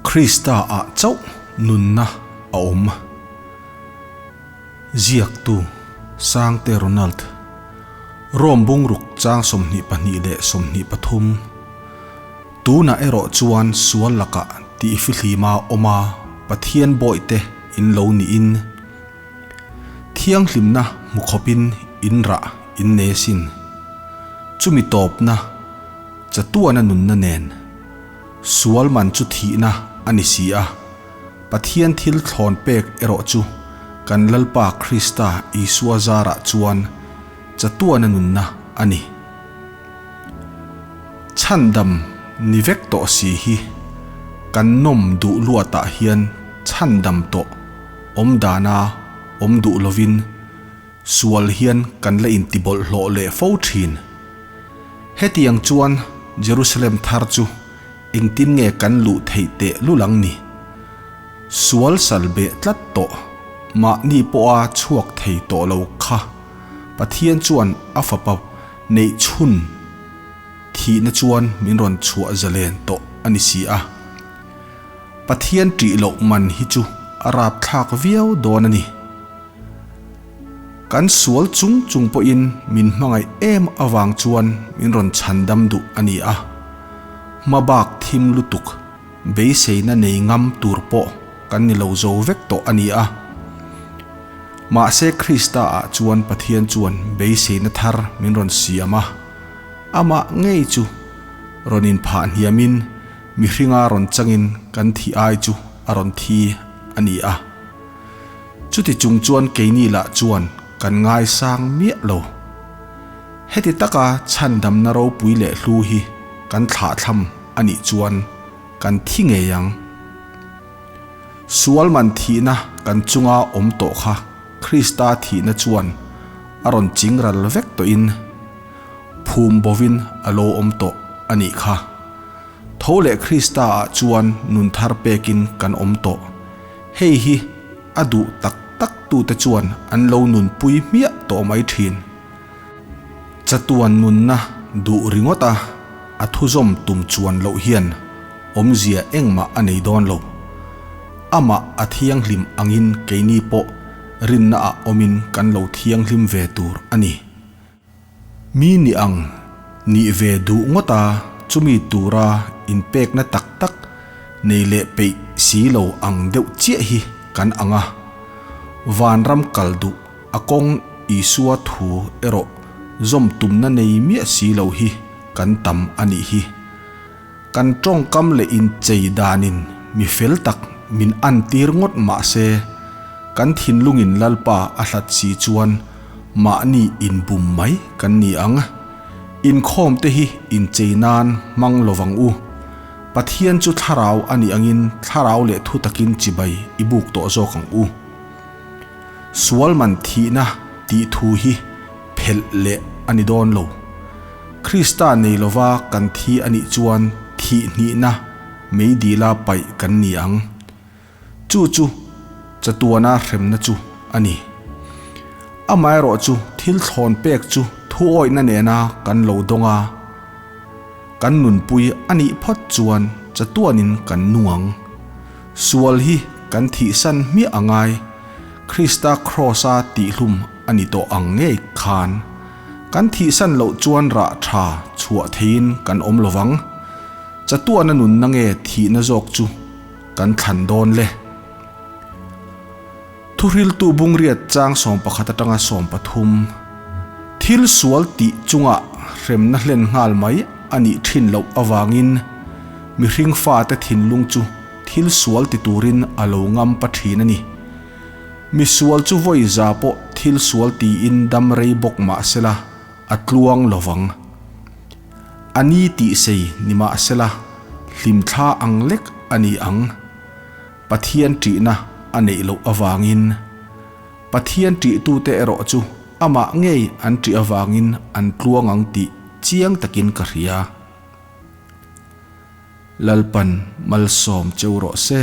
Krista ah chauh nunna a awm. Ziaktu, Sangte Ronald. Rome bungruk chang 22 leh 23. Tunah erawh chuan sual lakah tih fihlima awm a Pathian bawihte in lo niin thianghlimna hmu khawpin in rah in nei asin. Chumi tawpna chatuana nunna nen sual man chu thihna a ni si a, Pathian thil thlawn pek erawh chu kan Lalpa Krista Isua zarah chuan chatuana nunna a ni. Chhandam ni vek tawh si hi kan nawm duh luatah hian chhandam tawh awm dana awm duh lovin sual hian kan la intibawlhhlawh leh fo thin. Hetiang chuan Jerusalem thar chu engtin nge kan luh theih teh lul ang ni? Sual sal beh tlat tawh, mahni pawha chhuak thei tawh lo kha Pathian chuan a fapa neih chhun thihna chuan min rawn chhuah zalen tawh a ni si a. Pathian ṭih loh man hi chu a rapthlak viau dawn a ni. Kan sual chung chung pawhin min hmangaih em avang chuan min rawn chhandam duh a ni a. Hmabak thim lutuk beiseina nei ngam tur pawh kan ni lo zo vek tawh a ni a. Mahse Krista ah chuan Pathian chuan beiseina thar min rawn siam a, amah ngei chu rawn inphah hniamin mihringa rawn changin kan thih ai chu a rawn thi a ni a. Chuti chung chuan keini lah chuan kan ngaisang miah lo. Heti taka chhandamna ropui leh hlu hi kan thlahthlam a nih chuan kan thi ngei ang. Sual man thihna kan chunga awm tawh kha Krista thihna chuan a rawn ching ral vek tawhin phum bovin a lo awm tawh a nih kha. Tho leh Krista ah chuan nun thar pekin kan awm tawh. Hei hi a duh tak tak tute chuan an lo nunpui hmiah tawh mai thin. Chatuan nunna duh ringawt a, a thuzawm tum chuan loh hian awmzia engmah a nei dawn lo. Amah a thianghlim angin keini pawh rinna ah awmin kan lo thianghlim ve tur a ni. Mi ni ang nih ve duh ngawt a, chumi tura inpekna tak tak nei leh peih si lo ang deuh chiah hi kan ang a. Vanram kal duh a kawng Isua thu erawh zawm tumna nei miah si lo hi kan tam a nih hi. Kan tawngkam leh inchei danin mi fel tak min antir ngawt mah se, kan thinlungin Lalpa a hlat si chuan mahni inbum mai kan ni ang. Inkhawm te hi inchei nan hmang lovang u. Pathian chu thlarau a nih angin thlarau leh thu takin chibai i buk tawh zawk ang u. Sual man thihna tih thu hi phelh leh a ni dawn lo. Krista nei lova kan thi a nih chuan thih hnihna meidila paih kan ni ang. Chu chu chatuana hremna chu a ni. Amaherawhchu thil thlawn pek chu thuawihna nena kan lo dawng a, kan nunpui a nih phawt chuan chatuanin kan nung ang. Sual hi kan thihsan hmiah a ngai, Krista Kraws-a tihhlum a ni tawh ang ngei khan. Kan thihsan loh chuan rah tha chhuah theiin kan awm lovang. Chatuana nunna nge thihna zawk chu kan thlan dawn le? Thuhriltu bungriat chang 11 atanga 13, Thil sual tih chungah hremna hlen nghal mai a nih thin loh avangin mihring fate thinlung chu thil sual ti turin a lo ngam pa thin a ni. Mi sual chu vawi za pawh thil sual tiin dam rei bawk mah sela a tluang lovang. A ni tih sei ni mah sela hlimthla ang lek a ni ang. Pathian ṭihna a neih loh avangin Pathian ṭihtute erawh chu amah ngei an ṭih avangin an tluang ang tih chiang takin ka hria. Lalpan malsawm cheu rawh se.